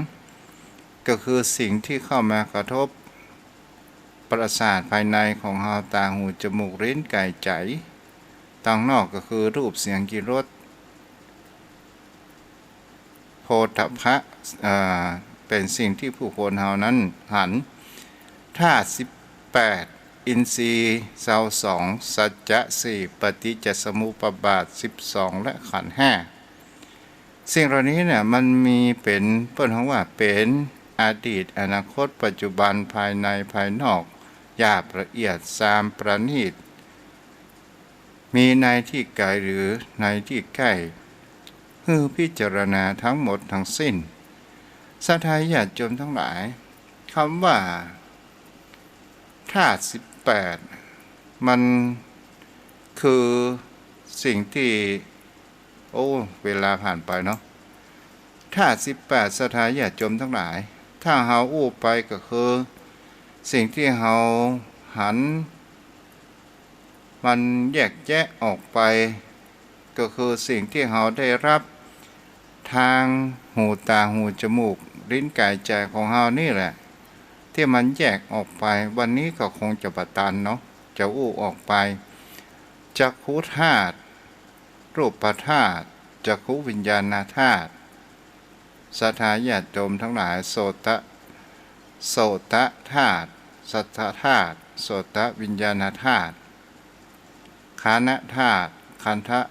ก็คือสิ่งตี้เข้ามากระทบประสาทภายในของเฮา ตา หู จมูก ลิ้น ก๋าย ใจ๋ ตางนอกก็คือรูป เสียง กลิ่น รส โผฏฐัพพะ อ่า เป๋นสิ่งตี้ผู้คนเฮานั้นหัน ธาตุสิบแปด อินทรีย์ซาวสอง สัจจะสี่ ปฏิจจสมุปบาทสิบสอง และขันธ์ห้า สิ่งเหล่านี้เนี่ยมันมีเป๋น เปิ้นฮ้องว่าเป๋นอดีต อนาคต ปัจจุบัน ภายใน ภายนอก หยาบละเอียด ซาม ประณีต มีในตี้ไก๋หรือในตี้ใก้ หื้อพิจารณาตังหมดตังสิ้น ศรัทธาญาติโยมตังหลาย กำว่าธาตุสิบแปด มันคือสิ่งตี้ โอ้ เวลาผ่านไปเนาะ ธาตุสิบแปด ศรัทธาญาติโยมตังหลาย ถ้าเฮาอู้ไปก็คือ สิ่งตี้เฮาหัน มันแยกแยะออกไป ก็คือสิ่งตี้เฮาได้ฮับ ตางหู ตา หู จมูก ลิ้น ก๋าย ใจ๋ของเฮานี่แหละ ตี้มันแยกออกไป วันนี้ก็คงจะบ่ตันเนาะ จะอู้ออกไป จักขุธาตุ รูปธาตุ จักขุวิญญาณธาตุ ศรัทธาญาติโยมตังหลาย โสตะ โสตธาตุ สัทธธาตุ โสตวิญญาณธาตุ ฆานธาตุ ขันธะ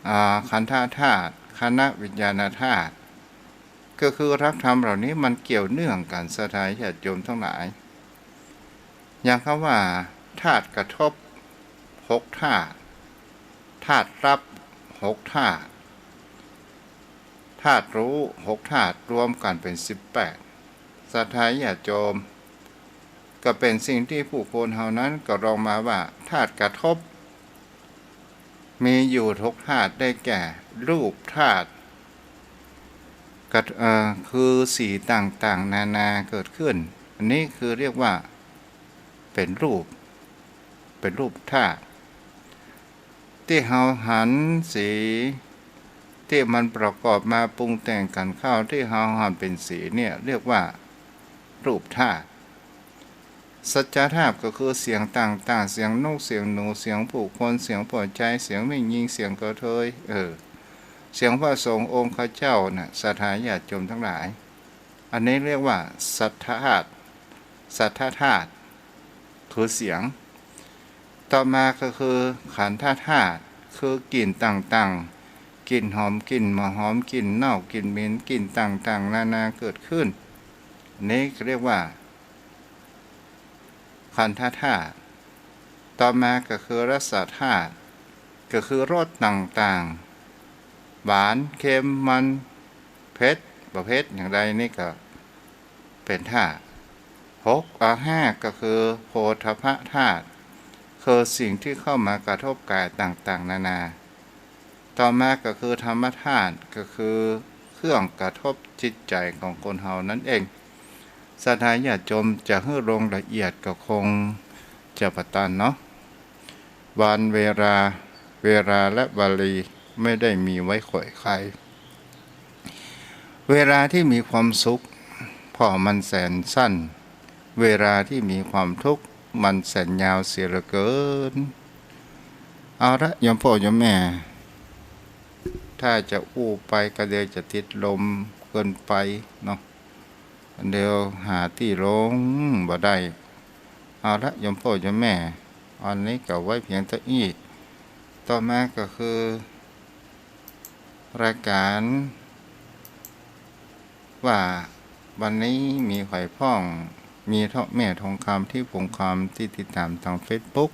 อ่า ขันธธาตุ ฆานวิญญาณธาตุ ก็คือหลักธรรมเหล่านี้มันเกี่ยวเนื่องกั๋น ศรัทธาญาติโยมตังหลาย อย่างกำว่าธาตุกระทบหกธาตุ ธาตุฮับหกธาตุ ธาตุฮู้หกธาตุ รวมกั๋นเป๋นสิบแปด ศรัทธาญาติโยม ก็เป๋นสิ่งตี้ผู้คนเฮานั้นก็ลองมาว่า ธาตุกระทบ มีอยู่หกธาตุ ได้แก่ รูปธาตุ กระ เอ่อ คือสีต่างๆ นานาเกิดขึ้น อันนี้คือเรียกว่าเป๋นรูป เป๋นรูปธาตุ ตี้เฮาหันสี ตี้มันประกอบมาปรุงแต่งกั๋นเข้า ตี้เฮาหันเป๋นสีเนี่ย เรียกว่ารูปธาตุ สัจจธาตุก็คือเสียงต่างๆ เสียงนก เสียงหนู เสียงผู้คน เสียงป้อจาย เสียงแม่ญิง เสียงกระเทย เออ เสียงพระสงฆ์องค์ข้าเจ้าน่ะ ศรัทธาญาติโยมตังหลาย อันนี้เรียกว่าสัทธธาตุ สัทธธาตุ คือเสียง ต่อมาก็คือขันธธาตุ คือกลิ่นต่าง กลิ่นหอม กลิ่นบ่หอม กลิ่นเน่า กลิ่นเหม็น กลิ่นต่างๆ นานาเกิดขึ้น อันนี้เรียกว่า คันธธาตุ ต่อมาก็คือรสธาตุ ก็คือรสต่างๆ หวาน เค็ม มัน เผ็ด บ่เผ็ด อย่างใดนี่ก็เป๋นธาตุ หก อ่า ห้า ก็คือโผฏฐัพพธาตุ คือสิ่งที่เข้ามากระทบกายต่างๆ นานา ต่อมาก็คือธรรมธาตุ ก็คือเครื่องกระทบจิตใจ๋ของคนเฮานั้นเอง ศรัทธาญาติโยมจะหื้อลงละเอียดก็คงจะบ่ตันเนาะ วัน เวลา เวลาและวลีไม่ได้มีไว้ข่อยใคร เวลาที่มีความสุข เพราะมันแสนสั้น เวลาที่มีความทุกข์ มันแสนยาวเสียเหลือเกิน เอาละ โยมพ่อโยมแม่ ถ้าจะอู้ไปก็เดี๋ยวจะติดลมเกินไปเนาะ เดี๋ยวหาตี้ลงบ่ได้ เอาละ โยมพ่อโยมแม่ อันนี้ก็ไว้เพียงเต้าอี้ ต่อมาก็คือ รายการ ว่าวันนี้มีใผพ่อง มีเต้าแม่ทองคำ ทิพย์คงคำ ตี้ติดต๋ามตางเฟซบุ๊ก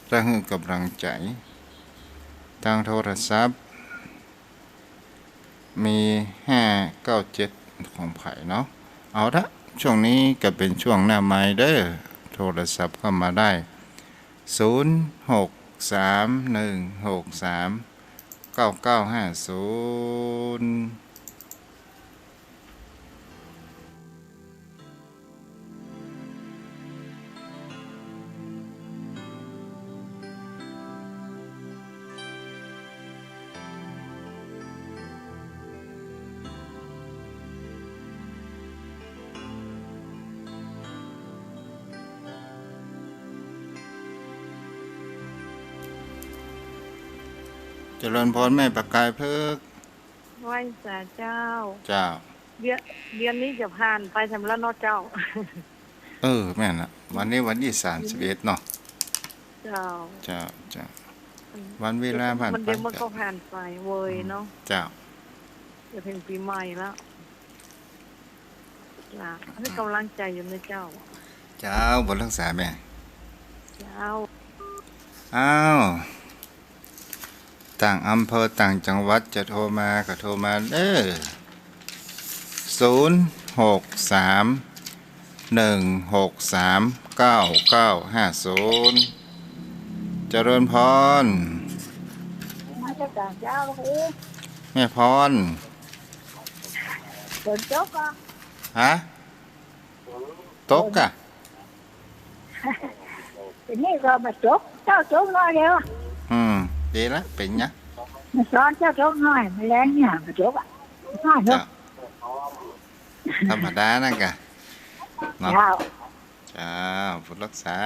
และหื้อกำลังใจ๋ ตางโทรศัพท์ มี ห้าเก้าเจ็ด ของใผเนาะ เอาละ ช่วงนี้ก็เป๋นช่วงหน้าไมค์เด้อ โทรศัพท์เข้ามาได้ ศูนย์ หก สาม หนึ่ง หก สาม เก้า เก้า ห้า ศูนย์ เจริญพรแม่ประกายเพชร ไหว้สาเจ้า เจ้า เดือน เดือนนี้จะผ่านไปแถมแล้วเนาะเจ้า เออ แม่นละ วันนี้วันตี้สามสิบเอ็ดเนาะ เจ้า เจ้า เจ้า อืม วันเวลาผ่านไป มันเดี๋ยวมันก็ผ่านไปเว้ยเนาะ เจ้า จะถึงปี๋ใหม่แล้ว ละ หื้อกำลังใจ๋อยู่นะเจ้า เจ้า บุญฮักษาแม่ เจ้า อ้าว ต่างอำเภอต่างจังหวัดจะโทรมาก็โทรมาเด้อ ศูนย์ หก สาม หนึ่ง หก สาม เก้า เก้า ห้า ศูนย์ เจริญพร นมัสก๋านเจ้าครู แม่พร ฝนตกก่อ ฮะ ตกก่อ เดี๋ยวนี้ก็บ่ตก เจ๊าตกน้อยเดียว อืม ดีละ เป๋นไง เมื่อตอนเจ๊าตกน้อย แม่แลงเนี่ยบ่ตกอะ น้อยเนาะ เจ้า ธรรมดานั่นก่ะ เนาะ เจ้า เจ้า บุญฮักษา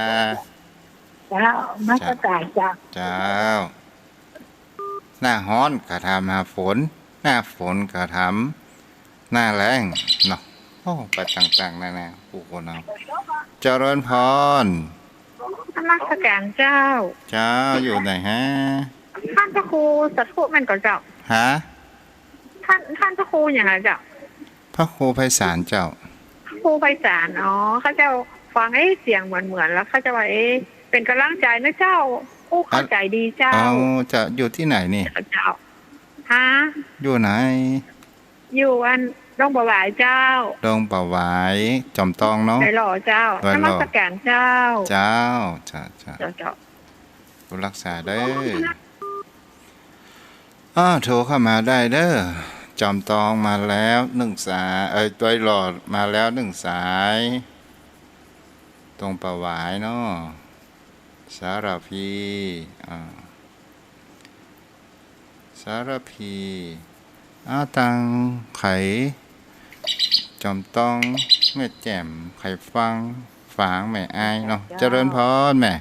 เจ้า นมัสก๋านเจ้า เจ้า หน้าฮ้อนก็ถามหาฝน หน้าฝนก็ถามหน้าแล้งเนาะ โอ้ ไปต่างๆ นานา ผู้คนเอา เจริญพร นมัสก๋านเจ้า เจ้า อยู่ไหนฮะ ต้านพระครูสัตถุแม่นก่อเจ้า ฮะ ต้าน ต้านพระครูหยังอะเจ้า พระครูไพศาลเจ้า ครูไพศาล อ๋อ ข้าเจ้าฟัง เอ๊ะ เสียงเหมือนๆ แล้วข้าเจ้าว่า เอ๊ะ เป๋นก๋ำลังใจ๋นะเจ้า โอ้ เข้าใจ๋ดีเจ้า อ๋อ เจ้า อยู่ตี้ไหนนี่ เจ้า ฮะ อยู่ไหน อยู่อันดงป่าหวายเจ้า ดงป่าหวาย จอมตองเนาะ ดอยหล่อเจ้า ดอยหล่อ นมัสก๋านเจ้า เจ้า เจ้า เจ้า เจ้า เจ้า บุญฮักษาเด้อ อ้าว โทรเข้ามาได้เด้อ จอมตองมาแล้วนึ่งสาย เอ้ย ดอยหล่อมาแล้วนึ่งสาย ดงป่าหวายเนาะ สารภี อ่า สารภี อ้าว ตางใผ จอมตอง แม่แจ่ม ใผฟัง ฝาง แม่อายเนาะ เจ้า เจริญพรแม่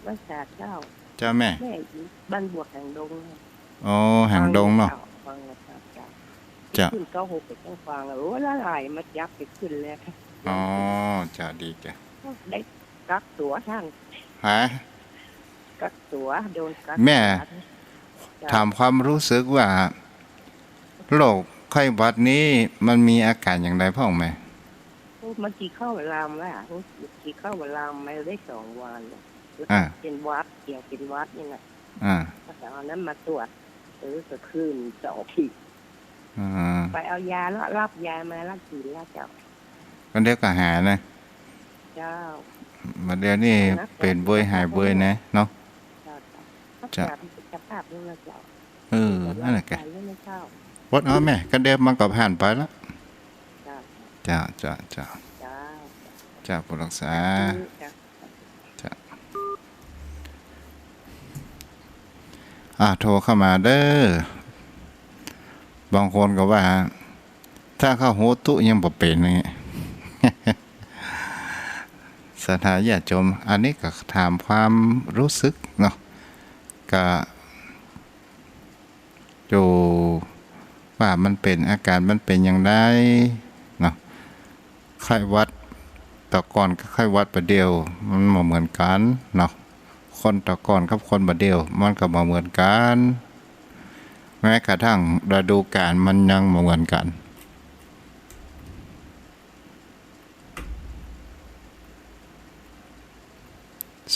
ไหว้สาเจ้า เจ้าแม่ แม่อยู่บ้านบวกหางดง อ๋อ หางดงเนาะ ฟังเจ้า ฟังเจ้า เจ้า ขึ้นเก้าหกไปจังฟัง โอ้ ละลายมาจับไปขึ้นแล้ว อ๋อ เจ้า ดีเจ้า ได้กักตั๋วท่าน ฮะ กักตั๋ว โดนกักตั๋ว แม่ จ้า ถามความรู้สึกว่า โรคไข้หวัดนี้มันมีอาการอย่างไรพ่องแม่ โอ้ มันขี้เค้าบ่ลามว่ะ โอ้ ขี้เค้าบ่ลามมาได้สองวันแล้ว อ่า เป๋นหวัด เกี่ยวเป๋นหวัดนี่แหละ อ่า ก็เอาอันนั้นมาตรวจ เออ ก็ขึ้นสองขีด อ่า ไปเอายาแล้ว รับยามาแล้วกิ๋นแล้วเจ้า ก็เดี๋ยวก็หายนะ เจ้า บัดเดี๋ยวนี้ นะ เป๋นบ่อยหายบ่อยนะเนาะ เจ้า เจ้า รักษาสุขภาพด้วยนะเจ้า เออ นั่นแหละแก รักษาด้วยนะเจ้า วัดเอาแม่ ก็เดี๋ยวมันก็ผ่านไปละ เจ้า เจ้า เจ้า เจ้า เจ้า เจ้า ผู้รักษา เจ้า จ้ะ อ่ะ โทรเข้ามาเด้อ บางคนก็ว่า ถ้าเข้าหูตุ๊ยังบ่เป๋นอย่างงี้ ศรัทธาญาติโยม อันนี้ก็ถามความรู้สึกเนาะ ก็ อยู่ว่ามันเป๋น อาการมันเป๋นอย่างใดเนาะ ไข้หวัดแต่ก่อนกับไข้หวัดบ่าเดี่ยว มันบ่เหมือนกั๋นเนาะ คนแต่ก่อนกับคนบ่าเดี่ยว มันก็บ่เหมือนกั๋น แม้กระทั่งฤดูกาลมันยังบ่เหมือนกั๋น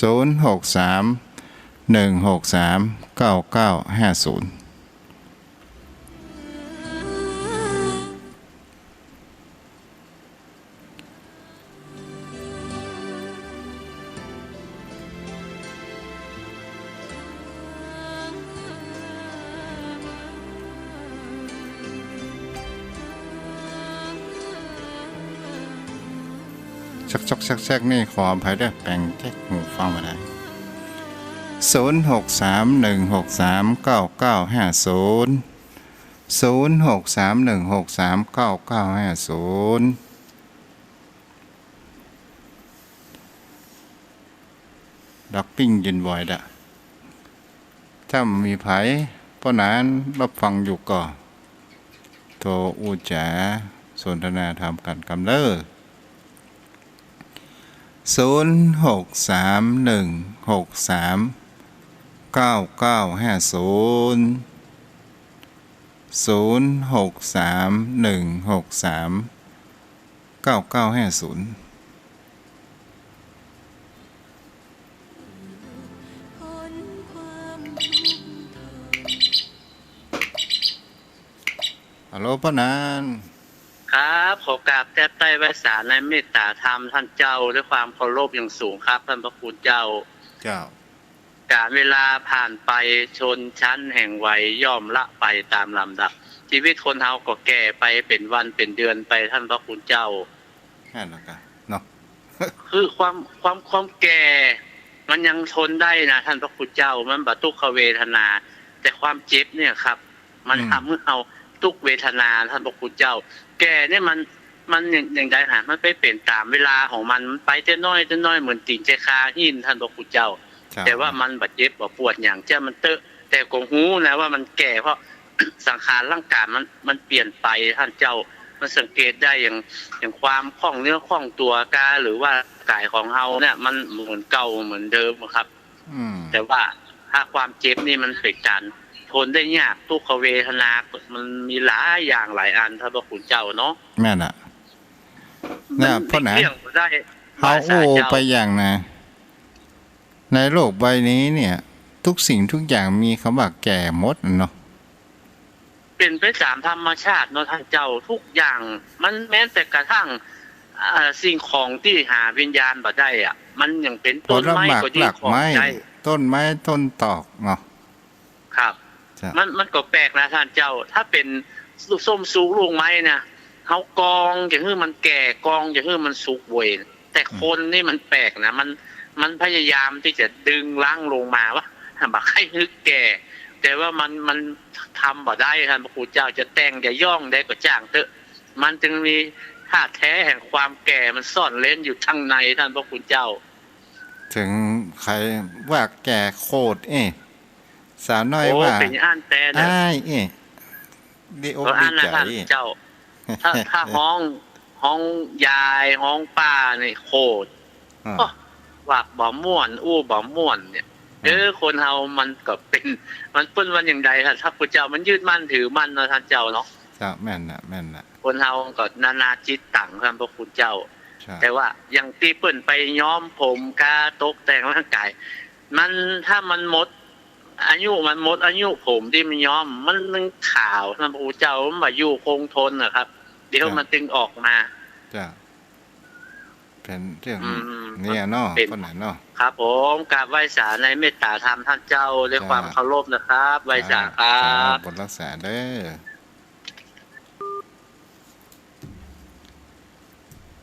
ศูนย์ หก สาม หนึ่ง หก สาม เก้า เก้า ห้า ศูนย์ ซอกๆ แซกๆ นี่ขออภัยเด้อ แป๋งแจ๊กหูฟังบ่ได้ ศูนย์ หก สาม หนึ่ง หก สาม เก้า เก้า ห้า ศูนย์ ศูนย์ หก สาม หนึ่ง หก สาม เก้า เก้า ห้า ศูนย์ ดักปิ้งเย็นบ่อยดะ ถ้าบ่มีใผ ป้อหนานฮับฟังอยู่ก็ โทรอู้จ๋า สนทนาธรรมกั๋นกำเด้อ ศูนย์ หก สาม หนึ่ง หก สาม เก้า เก้า ห้า ศูนย์ ศูนย์ หก สาม หนึ่ง หก สาม เก้า เก้า ห้า ศูนย์ ฮัลโหล ป้อหนาน ครับ ขอกราบแต๊ไต้ไหว้สาในเมตตาธรรมต้านเจ้า ด้วยความเคารพอย่างสูงครับ ต้านพระคุณเจ้า เจ้า กาลเวลาผ่านไป ชนชั้นแห่งวัยย่อมละไปตามลำดับ ชีวิตคนเฮาก็แก่ไปเป๋นวันเป๋นเดือนไป ต้านพระคุณเจ้า นั่นแหละกะเนาะ คือความ ความ ความแก่มันยังทนได้นะ ต้านพระคุณเจ้า มันบ่ทุกขเวทนา แต่ความเจ็บเนี่ยครับ มัน อืม ทำหื้อเฮาทุกขเวทนา ต้านพระคุณเจ้า แก่เนี่ยมัน มันอย่าง อย่างใดหา มันไปเป๋นต๋ามเวลาของมัน มันไปเตื้อน้อยเตื้อน้อย เหมือนตี๋นใจ้คาหิน ต้านพระคุณเจ้า เจ้า แต่ว่ามันบ่เจ็บบ่ปวดหยัง เจ้ามันเต๊อะ แต่ก็ฮู้นะว่ามันแก่ เพราะสังขารร่างกายมัน มันเปลี่ยนไป ต้านเจ้า มันสังเกตได้อย่าง อย่างความคล่องเนื้อคล่องตั๋วกา หรือว่าก๋ายของเฮาเนี่ย มันเหมือนเก่าเหมือนเดิมอะครับ อืม แต่ว่าถ้าความเจ็บนี่มันเป๋นก๋านทนได้ยาก ทุกขเวทนา มันมีหลายอย่างหลายอัน ต้านพระคุณเจ้าเนาะ แม่นละ เนี่ย มัน ป้อหนาน เลี่ยงบ่ได้ เฮา ว่าสา อู้ เจ้า ไปอย่างนะ ในโลกใบนี้เนี่ย ทุกสิ่งทุกอย่างมีกำว่าแก่หมดเนาะ เป๋นไปต๋ามธรรมชาติเนาะ ต้านเจ้า ทุกอย่าง มันแม้แต่กระทั่ง เอ่อ สิ่งของตี้หาวิญญาณบ่ได้อะ มันยังเป๋นต้นไม้ ผลหมาก ก็ดี รากไม้ ของได้ ต้นไม้ต้นตอกเนาะ ครับ เจ้า มัน มันก็แปลกนะ ต้านเจ้า ถ้าเป๋นส้มสุกลูกไม้นะ เฮากองจะหื้อมันแก่ กองจะหื้อมันสุกเว้ย แต่คนนี่มันแปลกนะ มัน มันพยายามตี้จะดึงรั้งลงมาว่า บ่ใค่หื้อแก่ แต่ว่ามัน มันทำบ่ได้ ต้านพระคุณเจ้า จะแต่งจะย้องใดก็จ้างเต๊อะ มันจึงมีธาตุแท้แห่งความแก่มันซ่อนเร้นอยู่ข้างใน ต้านพระคุณเจ้า เถิงใผว่าแก่โคตร เอ๊ะ สาวน้อย โอ้ ว่า เป๋นอันแต๊เนาะ อ้าย เอ๊ะ ดีอก เออ ดีใจ๋ อันนั้น ต้านเจ้า ถ้า ถ้าฮ้อง ฮ้องยาย ฮ้องป้านี่โคตร อ่า โอ้ ว่าบ่ม่วน อู้บ่ม่วนเนี่ย เออ คนเฮามันก็เป๋น มันเปิ้นว่าอย่างใดฮะ ถ้าพระเจ้ามันยึดมั่นถือมั่นเนาะ ต้านเจ้าเนาะ เจ้า แม่นน่ะ แม่นน่ะ คนเฮาก็นานาจิตตัง ต้านพระคุณเจ้า เจ้า แต่ว่าอย่างตี้เปิ้นไปย้อมผมกาตกแต่งร่างกาย มัน ถ้ามันหมดอายุ มันหมดอายุผมตี้มันย้อม มัน มันขาว ต้านพระคุณเจ้า มันบ่อยู่คงทนนะครับ เดี๋ยว เจ้า มันจึงออกมา เจ้า เป๋นเรื่อง อืม เนี่ยเนาะ เป๋น คนน่ะเนาะ ครับผม กราบไหว้สาในเมตตาธรรมต้านเจ้า ด้วย เจ้า ความเคารพนะครับ ไหว้สาครับ เจ้า บุญรักษาเด้อ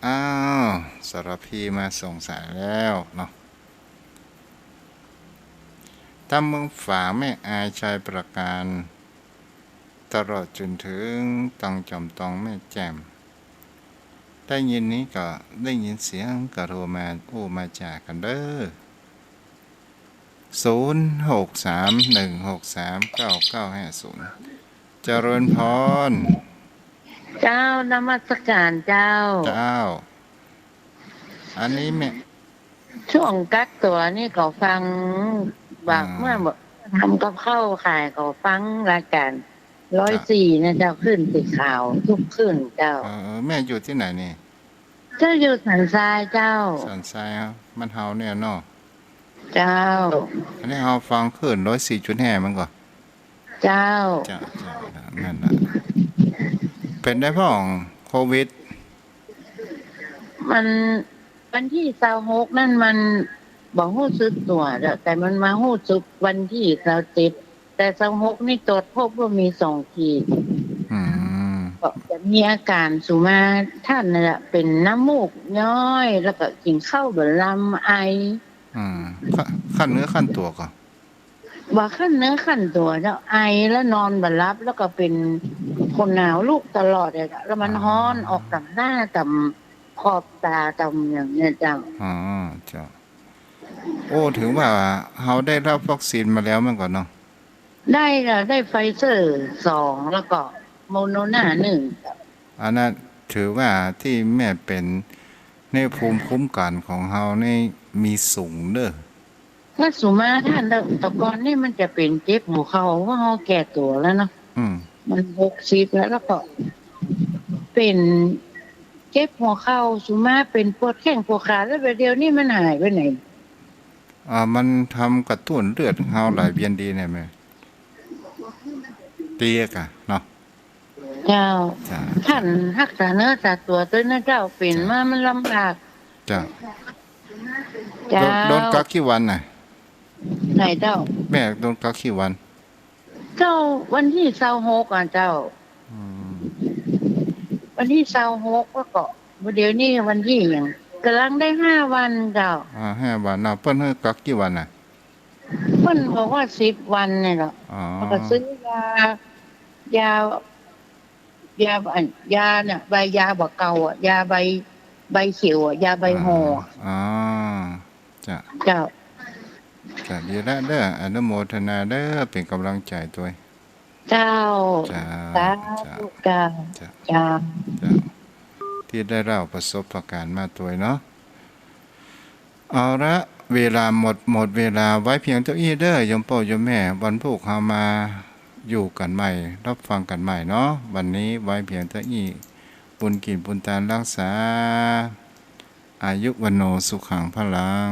อ้าว สารภีมาส่งสายแล้วเนาะ ตำเมืองฝางแม่อายชัยปราการ ตลอดจ๋นเถิงตองจอมตองแม่แจ่ม ได้ยินนี้ก็ได้ยินเสียงก็โทรมาอู้มาจ๋ากั๋นเด้อ ศูนย์หกสามหนึ่งหกสามเก้าเก้าห้าศูนย์ เจริญพร เจ้า นมัสการเจ้า เจ้า อันนี้แม่ ช่วงกักตั๋วนี่ก็ฟัง บัก อ่า เมื่อทำกับข้าวขายก็ฟังรายการ เจ้า ร้อยสี่ นะเจ้า ขึ้นสีขาวทุกคืนเจ้า เออ เออ แม่อยู่ตี้ไหนนี่ เจ้าอยู่สันทรายเจ้า สันทราย บ้านเฮาเนี่ยเนาะ เจ้า อันนี้เฮาฟังคลื่นร้อยสี่จุดห้ามันก่อ เจ้า เจ้า เจ้า นั่นน่ะ เป๋นได้พ่องโควิด มัน วันตี้ซาวหกนั่นมันบ่ฮู้สึกตั๋วเจ้า แต่มันมาฮู้สึกวันตี้ซาวเจ็ด แต่ซาวหกนี่ตรวจพบว่ามีสองขีด อืม ก็จะมีอาการสูมาต้านนั่นแหละ เป๋นน้ำมูกย้อย แล้วก็กิ๋นข้าวบ่ลำ ไอ อืม คัน คันเนื้อคันตั๋วก่อ บ่คันเนื้อคันตั๋วเจ้า ไอแล้วนอนบ่หลับ แล้วก็เป๋นคนหนาวลุกตลอดเลยเจ้า แล้วมัน อ๋อ ฮ้อนออกต๋ามหน้าต๋ามขอบต๋าต๋ามอย่างเนี้ยเจ้า อ๋อ เจ้า โอ้ ถือว่าเฮาได้ฮับวัคซีนมาแล้วแม่นก่อเนาะ ได้แล้ว ได้ไฟเซอร์สอง แล้วก็โมโดนาหนึ่ง อันนั้นถือว่าตี้แม่เป๋น ในภูมิคุ้มกั๋นของเฮานี่มีสูงเด้อ ถ้าสูมาต้านเด้อ แต่ก่อนนี่มันจะเป๋นเจ็บหัวเข่า เพราะเฮาแก่ตั๋วแล้วเนาะ อืม มันหกสิบแล้ว แล้วก็เป๋นเจ็บหัวเข่า สูมาเป๋นปวดแข้งปวดขา แล้วเดี๋ยวนี้มันหายไปไหน อ่า มันทำกระตุ้นเลือดเฮาไหลเวียนดีเนี่ยแม่ ดีอะกะเนาะ เจ้า เจ้า ต้านฮักษาเนื้อฮักษาตั๋วตวยนะเจ้า เป๋น เจ้า มามันลำบาก เจ้า เจ้า โดน โดนกักกี่วันน่ะ ไหนเจ้า แม่โดนกักกี่วัน เจ้า วันตี้ซาวหกอะเจ้า อืม วันตี้ซาวหก แล้วก็เดี๋ยวนี้วันตี้หยัง ก๋ำลังได้ห้าวันเจ้า อ่า ห้าวันเนาะ เปิ้นหื้อกักกี่วันน่ะ เปิ้นบอกว่าสิบวันเนี่ยเนาะ อ๋อ แล้วก็ซื้อยา ยา ยา อัน ยาเนี่ย ใบยาบ่าเก่าอะ ยาใบ ใบเขียวอะ ยาใบห่ออะ อ๋อ เจ้า เจ้า เจ้า ดีแล้วเด้อ อนุโมทนาเด้อ เป๋นก๋ำลังใจ๋ตวย เจ้า เจ้า สาธุ เจ้า เจ้า เจ้า เจ้า เจ้า ตี้ได้เล่าประสบก๋ารณ์มาตวยเนาะ เอาละ เวลาหมด หมดเวลา ไว้เพียงเต้าอี้เด้อ โยมป้อโยมแม่ วันพูกเฮามาอยู่กั๋นใหม่ ฮับฟังกั๋นใหม่เนาะ วันนี้ไว้เพียงเต้าอี้ บุญกิ๋นบุญตานฮักษา อายุวัณโณสุขังพลัง